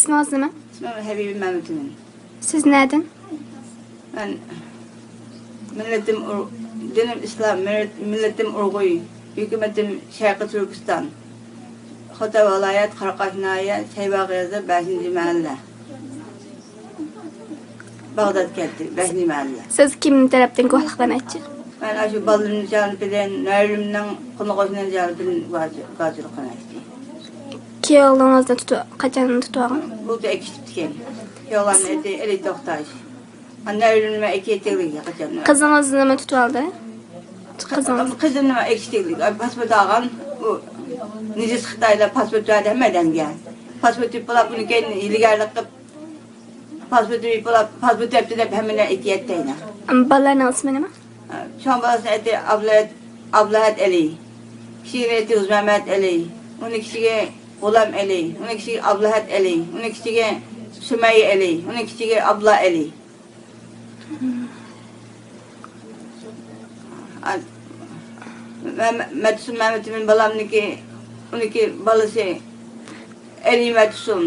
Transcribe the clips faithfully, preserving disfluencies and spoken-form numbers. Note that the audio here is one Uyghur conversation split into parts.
ئىسمىڭىز نېمە؟ ئىسمىم ھەبىبى مەمتىمىن. سىز نەدىن؟ مەن مىللىتىم ئۇ-، دىنىم ئىسلام، مىللىت-، مىللىتىم ئۇيغۇر، ھۆكۈمىتىم شەرقىي تۈركىستان، خوتەن ۋىلايەت، قاراقاش ناھىيە، سەيۋاغ يېزا، بەشىنچى مەھەللە. باغداد كەنتى، بەشىنچى مەھەللە. سىز كىم تەرەپتىن گۇۋاھلىق بەرمەكچى؟ مەن ئاشۇ بالىلىرىمنىڭ جانىپىدىن، نەۋرىلىرىمنىڭ قولىغا قوشنىنىڭ جانىپىدىن گۇۋاھ-، گۇۋاھچىلىق قىلماقچى. كىيوۋلىرىڭىزنى تۇتۇ-، قاچان تۇتۇۋالغان؟ بۇ ئەكېتىپتىكەن. كىيوۋلارنى ئېتى ئېلى توختاش. ئانا ئۆيلىنمە ئېكى تېگلىك قاچان. قىزىڭىزنىمۇ تۇتۇۋالدى؟ قىزىڭىز؟ قىزىمنى ئەكىچىكلىك، پاسپورت ئالغان، ئۇ نىجىس خىتايلار پاسپورت بەردى ھەممە ئادەمگە. پاسپورت يېپىپ بولاپ، ئۇنى كېيىن ھىيلىگەرلىك قىلىپ، پاسپورت يېپىپ بولاپ، پاسپورت يەپتى دەپ ھەممىنى ئېكىيەتتەينە. بالىلارنىڭ ئىسمى نېمە؟ چوڭ بالىسىنى ئېتى ئابلەت، ئابلەت ئەلى. كىچىكىنى ئېتى ئۇزمەمەت ئەلى. ئۇنى كىچىكى غۇلام ئەلى. ئۇنى كىچىكى ئابلەت ئەلى. ئۇنى كىچىكى سۈمەييە ئەلى. ئۇنى كىچىكى ئابلا ئەلى. مە-، مە-، مەتسۇم مەمتىمىن بالامنىڭكى، ئۇنىڭكى بالىسى ئەلى مەتسۇم.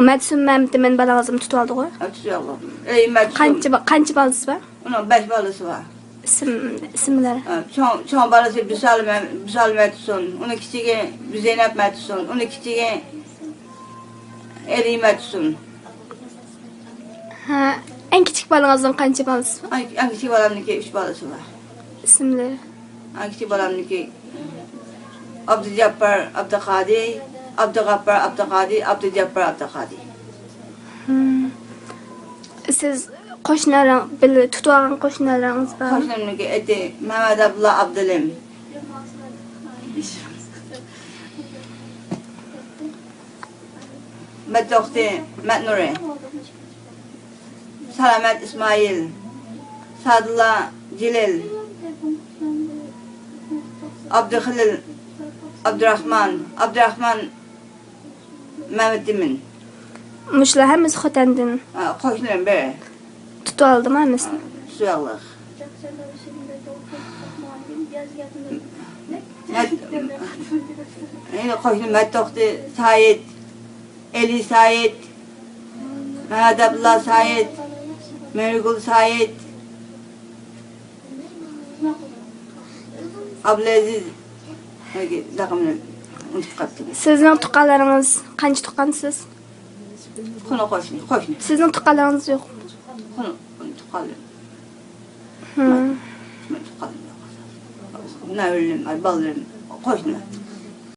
مەتسۇم مەمتىمىن بالاڭىزنى تۇتۇۋالدىغۇ؟ ھە، تۇتۇۋالدىم. ئەلى مەتسۇم. قانچە با-، قانچە بالىسى بار؟ ئۇنىڭ بەش بالىسى بار. ئىسىم-، ئىسىملىرى؟ ھە، چوڭ، چوڭ بالىسى بىسال مە-، بىسال مەتسۇم. ئۇنىڭ كىچىكى زەينەپ مەتسۇم. ئۇنىڭ كىچىكى ئەلى مەتسۇم. ھە، ئەڭ كىچىك بالىڭىزنىڭ قانچە بالىسى بار؟ ئەڭ، ئەڭ كىچىك بالامنىڭكى ئۈچ بالىسى بار. ئىسىملىرى؟ ئەڭ كىچىك بالامنىڭكى ئابدۇجاببار ئابدۇقادى، ئابدۇغاپپار ئابدۇقادى، ئابدۇجاببار ئابدۇقادى. ھىم. سىز قوشنىلار بىللە تۇتۇۋالغان قوشنىلىرىڭىز بارمۇ؟ قوشنامنىڭكى ئېتى مەمەت ئابدۇللا ئابدۇلىم. مەتتوختى مەتنۇرى، سالامەت ئىسمائىل، سادىللا جېلىل، ئابدۇخېلىل، ئابدۇراخمان، ئابدۇراخمان مەمتىمىن. مۇشۇلار ھەممىسى خوتەندىن. ھە، قوشنىلىرىم بىر. تۇتۇۋالدىمۇ ھەممىسىنى؟ سۇياقلىق. مەت-، يەنە قوشنا مەتتوختى سايىت، ئەلى سايىت، مەمەت ئابدۇللا سايىت، مىرگۈل سايىت، ئابلەزىز، لەقەمنى ئۇنتۇپ قاپتىمەن. سىزنىڭ تۇغقانلىرىڭىز قانچە تۇغقانسىز؟ قونا قوشنا، قوشنا. سىزنىڭ تۇغقانلىرىڭىز يوق؟ قونا، قونا تۇغقانلىرىم. ھىم. مېنىڭ تۇغقانلىرىم يوق. نەۋرىلىرىم، بالىلىرىم، قوشنا.